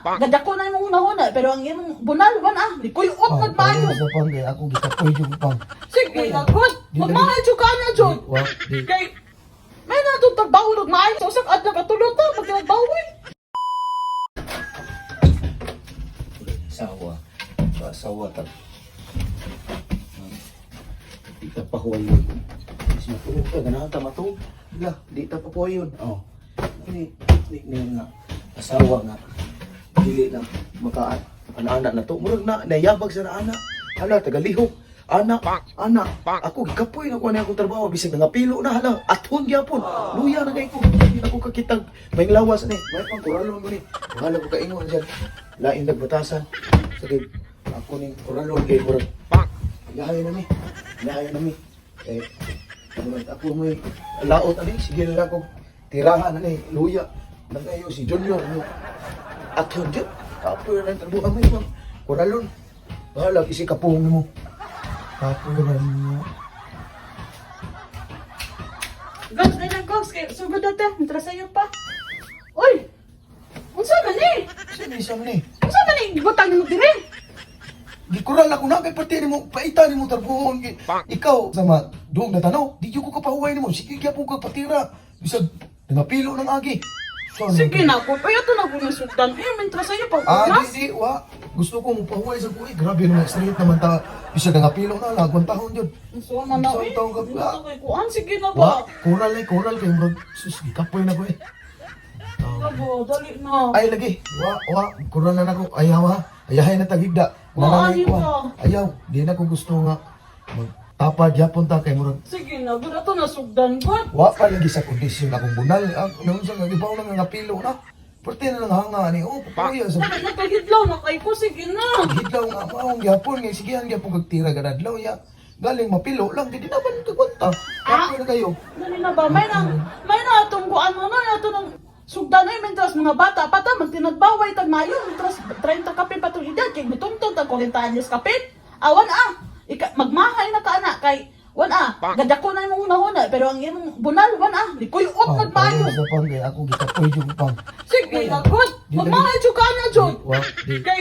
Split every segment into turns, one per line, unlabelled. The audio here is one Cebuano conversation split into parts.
Gadako na imong una-una, pero ang imong bunal wan ah, nikuyot
Pang,
nagmaayo.
sa pang kay ako gikapoy jud pang.
Sige na gud.
Di
Magmahal jud ka na jud.
Di, wa, di.
Kay may na itong trabaho nagmaayo sa usap adlaw katulog ta magtrabaho.
Sawa. Sawa ta. Di ta pa huwayon. Is matulog ka ganahan ta matulog. La, di ta pa huwayon. Oh. Ni ni ni nga asawa nga dili na maka ana na to. Murag na nayabag sa ana. Hala tagalihok. Ana, ana, ako gikapoy na ko ani akong trabaho bisag nangapilo na hala, athon gyapon. Luya na kay ko. Di na ko kakitag may lawas ni. May pang kuralon ko ni. Bahala ko kaingon siya. Lain nagbatasan. Sige, ako ning kuralon kay murag. Lahay na mi. Lahay na mi. Eh, murag ako may laot ani sige na lang ko. Tirahan ani luya. Nagayo si Junior mo. Athon jud. Kapoy na ang trabaho mo pang kuralon. Bahala isi kapong mo. Kapoy na mo.
Gogs na lang gogs kay sugod na ta, mitra sayo pa. Uy! Unsa man ni?
Sino isa man eh?
Unsa man ni gibutang nimo dire?
Gikural ako na kay pati nimo paita nimo tarbuhon kay ikaw sama duong na tanaw di jud ko kapahuway nimo, sige gyapon kag patira bisag nangapilo ng agi. So, ano
Sige na ko, pero ito na ko nasugdan. Eh, mitra sayo pa.
Ah,
Oras.
di, di, wa. Gusto ko mupahuway sa kuy. Grabe naman, straight naman ta. Bisag nangapilo na, lagwan tahon jud.
Unsa man na
Unsa
eh?
taong ka-
Dito kay kuan sige na
Wa,
ba?
kural eh, kural kay murag sus gikapoy na ko eh.
Labo, dali na.
Ay lagi, wa, wa, kural na nako. Ayaw ha. Ayahay na tagigda.
Wa,
Nanangay
ayaw
ko,
ka.
Ayaw, di na ko gusto nga magtapad yapon ta kay murag
Sige na, gud ato nasugdan gud.
wa pa lagi sa kondisyon akong bunal. Ang naunsa nga gibaw na nga ngapilo na. Perte na lang hanga ni. Oh, papuya sa
Dali na kay na kay ko sige na.
hidlaw nga maong gyapon nga sigihan gyapon kag tira ganadlaw ya. Galing mapilo lang di naman kagwanta. Kapoy na kayo.
Dali na ba? May na atong kuan mo na ato nang sugdan ay mentras mga bata pa ta magtinagbaway tag mayo mentras 30 kapin pa tong edad kay mitungtong tag 40 anyos kapin. Awan ah. Ika, magmahay na ka ana kay wan ah. Gadako na imong una-una pero ang imong bunal wan ah. Nikuyot nagmaayo.
sa pang kay ako gikapoy jud pang.
Sige na gud.
Di lagi.
Magmahay jud ka na jud.
Di, wa, di.
Kay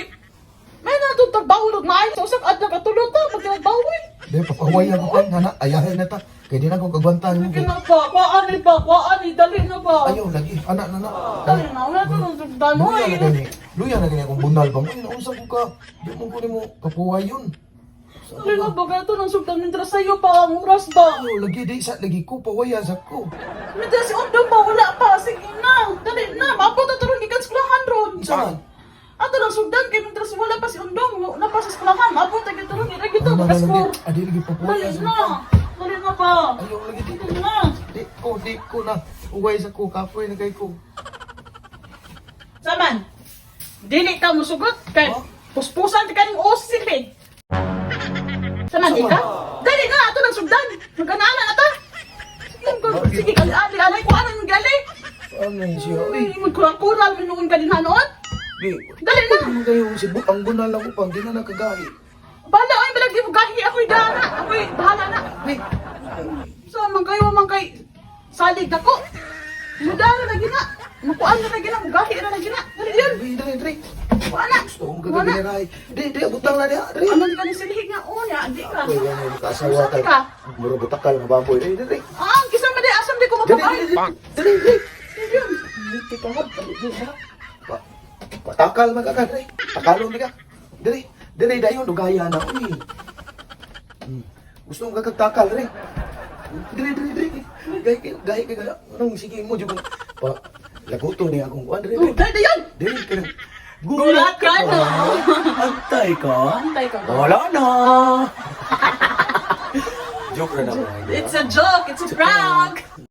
may na itong trabaho nagmaayo sa usap adlaw katulog ta magtinagbaway.
Di papahuway ako pang hana ayahay na ta. Kay di na ko kagwanta nimo.
Sige na ba? Kuan ni ba? Kuan ni dali na ba?
Ayaw lagi ana na na.
Dali na, wala to nang sugdan.
Luya
Uy.
na gani. Luya na gani akong bunal bang. Ay naunsa ko ka. Di mo ko nimo kapuway yun.
Dali na ba? Kaya ito nang sugdan. Mintras sa'yo pa, ang oras ba?
Ayaw lagi di sa lagi ko pawayan sa ko.
Mintras si Undong ba? Wala pa. Sige na. Dali na. Maabot na ito ron. Ikan eskwelahan ron.
Unsa man?
Ato nang sugdan. Kay mintras wala pa si Undong. Wala pa sa eskwelahan. Maabot na ito ron. Irag ito.
Ano na lagi?
Makaskor.
Adi lagi papuway
Dali
sa
na. Dali na ba?
Ayaw lagi di.
Dali na.
Di ko na. Uway sa ko kapoy na kay ko.
Saman. Dili ka musugot. Kay
Oh?
puspusan ka ng osil eh. Saman, di ka? Dali na. Ato nang sugdan. Magkanaanan na ta. Sige, sige, ali, ali, ali, kuha na yung gali.
Ano yun siya? Uy,
Ay, kurang-kural, minuon ka din hanoon.
di.
Dali na!
Ano kayo si ang bunal ako pang di na nakagahi.
Bahala, ay, balag, di mo gahi. Ako'y dana. Ako'y bahala na.
Di.
Saan man kayo, man kay salig ako. Mudara na gina. Nakuan na na gina. Mugahi na na gina. Dali yun.
Dali, dali, dali.
Kuha na.
Gusto kong
Kuha na.
gagawin Di, di, butang na diha. Dali.
Ano ka ni silhig nga? Oo niya, di ka.
Uy, yan ay makasawa
Saan
kay.
ka?
Muro butakal nga baboy. Dali, dali.
Ah, kisa man di, asam di ko
Dali,
magkabay.
dali, dali. Dali, dali.
Dali yun. Hindi ka nga, dali, dali, ha?
Patakal man ka ka, dali. Takalon ka. Dali, dali dayon dugaya na. Uy. Gusto kong gagagtakal, dali. Dali, dali, dali. Gahi kay, gahi kay, anong sige mo jud pa laguto ni akong kuan dali.
Oh,
Dali,
dali, yun.
dali ka na.
Gulat ka na.
Antay ka.
Antay ka ba?
Wala na. Joke na naman.
It's a joke. It's a prank.